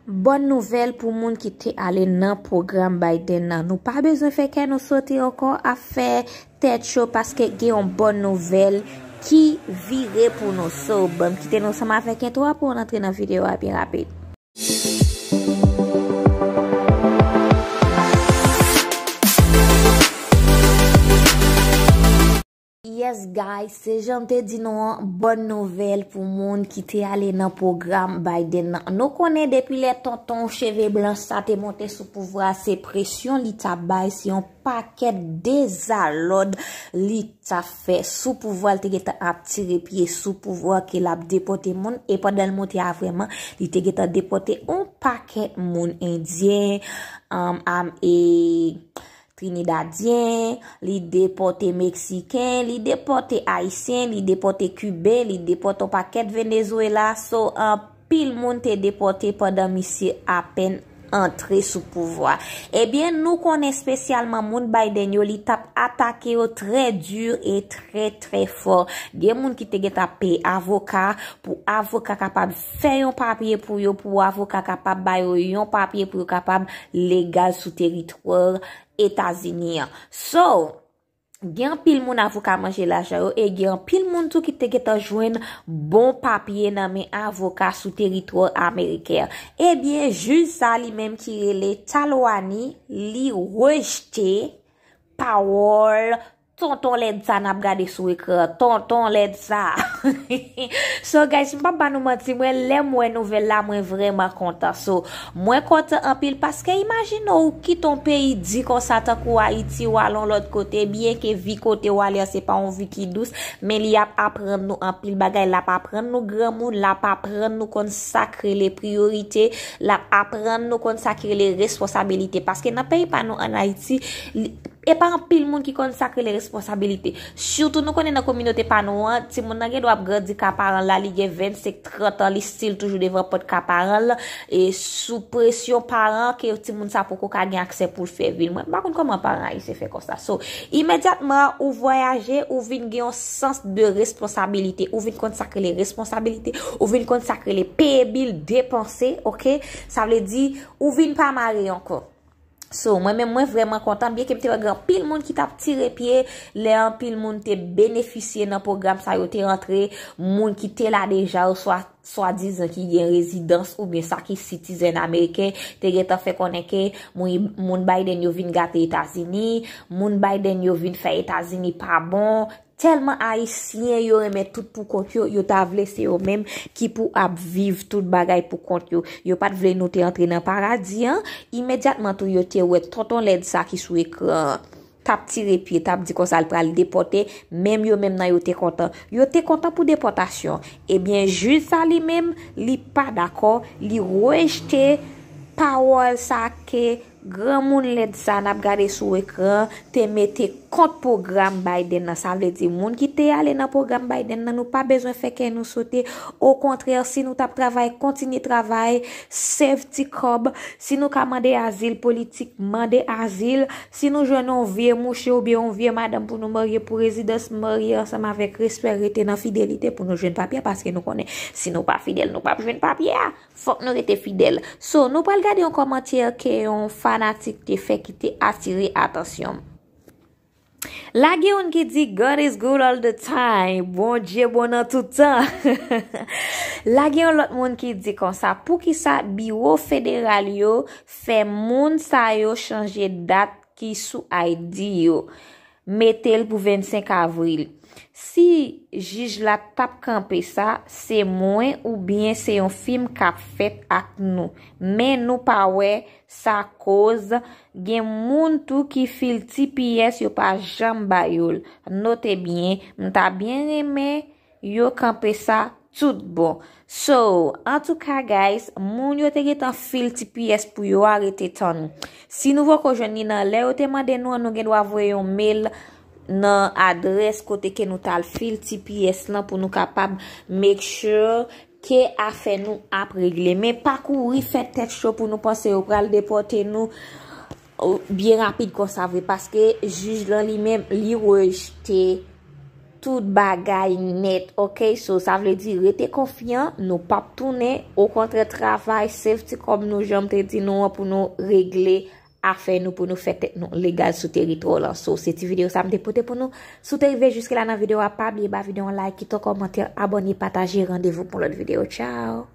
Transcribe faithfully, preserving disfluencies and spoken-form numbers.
Bòn nouvèl pou moun ki te ale nan pwogram Biden nan. Nou pa bezwen fè kè nou sote ankò ap fè tèt cho, paske gen yon bòn nouvèl ki vire pou nou. So, ban m kite nou ansanm avèk entwo a pou n antre nan videyo a byen rapid. Yes, guys, se jan m te di nou an, bòn nouvèl pou moun ki te ale nan pwogram Biden nan. Nou konnen depi lè tonton cheve blan sa te monte sou pouvwa, se presyon li t ap bay, se yon pakèt dezalòd li t ap fè sou pouvwa, li te gentan ap tire pye sou pouvwa ke l ap depòte moun, e pandan l monte a vrèman, li te gentan depòte yon pakèt moun endyen, um, am, e Trinidadyen, li depòte Meksiken, li depòte Ayisyen, li depòte Kiben, li depòte yon pakèt Venezuela. So, anpil moun te depòte pandan misye apèn antre sou pouvwa. Ebyen, nou konnen espesyalman moun Biden yo, li t ap atake yo trè di e trè, trè fò. Gen moun ki te gentan ap peye avoka pou avoka kapab fè yon papye pou yo, pou avoka kapab ba yo yon papye pou yo kapab legal sou teritwa Etazini an. So, gen anpil moun avoka manje lajan yo, e gen anpil moun tou ki te gentan jwenn bon papye nan men avoka sou teritwa ameriken an. Ebyen, jij sa li menm ki rele Talwani, li rejte pawòl tonton lèd sa n ap gade sou ekran, tonton lèd sa. So, guys, m p ap ba nou manti, mwen, lè m wè nouvèl la, mwen vrèman kontan. So, mwen kontan anpil, paske imajine w kite yon peyi di konsa, tankou Ayiti, w al yon lòt kote, byenke vi kote w ale an, se pa yon vi ki dous, men li ap aprann nou anpil bagay, l ap aprann nou granmoun, l ap aprann nou konn sa k rele priyorite, l ap aprann nou konn sa k rele responsabilite, paske nan peyi pa nou ann Ayiti, li, e pa anpil moun ki konn sa k rele responsabilite. Sitou nou konnen nan kominote pa nou an, timoun nan gen dwa ap grandi ka paran l la, li gen vennsenk, trant an, li still toujou devan pòt ka paran l, e sou presyon paran ke timoun sa poko ka gen aksè pou l fè vi l. Mwen, m pa konn kòman paran ayisyen fè konsa. So, imedyatman ou vwayaje, ou vin gen yon sans de responsabilite, ou vin konn sa k rele responsabilite, ou vin konn sa k rele peye bil, depanse, oke? Sa vle di, ou vin pa mare ankò. So, mwen menm, mwen vrèman kontan, byenke m te wè gen anpil moun ki t ap tire pye, lè anpil moun te benefisye nan pwogram sa yo, te rantre, moun ki te la deja, oswa swadizan ki gen rezidans oubyen sa ki sitizèn ameriken, te gentan fè konnen ke moun, moun Biden yo vin gate Etazini, moun Biden yo vin fè Etazini pa bon, tèlman Ayisyen yo renmen tout pou kont yo, yo ta vle se yo menm ki pou ap viv tout bagay pou kont yo. Yo pa t vle nou te antre nan paradi an. Imedyatman tou yo te wè tonton lèd sa ki sou ekran an t ap tire pye, t ap di konsa l pral depòte, menm yo menm nan yo te kontan. Yo te kontan pou depòtasyon. Ebyen, jij sa li menm, li pa dakò, li rejte pawòl sa ke granmoun lèd sa n ap gade sou ekran te mete kont pwogram Biden nan. Sa vle di, moun ki te ale nan pwogram Biden nan, nou pa bezwen fè kè nou sote. Okontrè, si nou t ap travay, kontinye travay, sèv ti kòb. Si nou ka mande azil politik, mande azil. Si nou jwenn yon vye mouche oubyen yon vye madanm pou nou marye pou rezidans, marye ansanm avèk respè, rete nan fidelite pou nou jwenn papye a, paske nou konnen, si nou pa fidèl, nou p ap jwenn papye a. Fòk nou rete fidèl. So, nou pral gade yon kòmantè ke yon fanatik te fè ki te atire atansyon m. La gen youn ki di, "God is good all the time." Bondye bon nan tout tan. La gen yon lòt moun ki di konsa, "Poukisa biwo federal yo fè moun sa yo chanje dat ki sou I D yo? Mete l pou vennsenk avril." Si jij la t ap kanpe sa, se mwen oubyen se yon fim k ap fèt ak nou. Men nou pa wè sa koz gen moun tou ki fil T P S yo pa janm ba yo l. Note byen, m ta byen renmen yo kanpe sa tout bon. So, antouka, guys, moun yo te gentan fil T P S pou yo a, rete tann. Si nou poko jwenn li nan lè yo te mande nou an, nou gen dwa voye yon mail nan adrès kote ke nou t al fil T P S lan pou nou kapab make sure ke afè nou ap regle. Men pa kouri fè tèt cho pou nou panse yo pral depòte nou byen rapid konsa vre, paske jij lan li menm, li rejte tout bagay nèt, ok? So, sa vle di rete konfyan, nou p ap tounen, okontrè travay, save ti kòb nou, jan m te di nou an, pou nou regle afè nou, pou nou fè tèt nou legal sou teritwa w lan. So, se ti videyo sa m te pote pou nou. Si w te rive jiske la nan videyo a, pa bliye ba videyo an like, kite yon kòmantè, abòne, pataje, randevou pou lòt videyo. Tchao!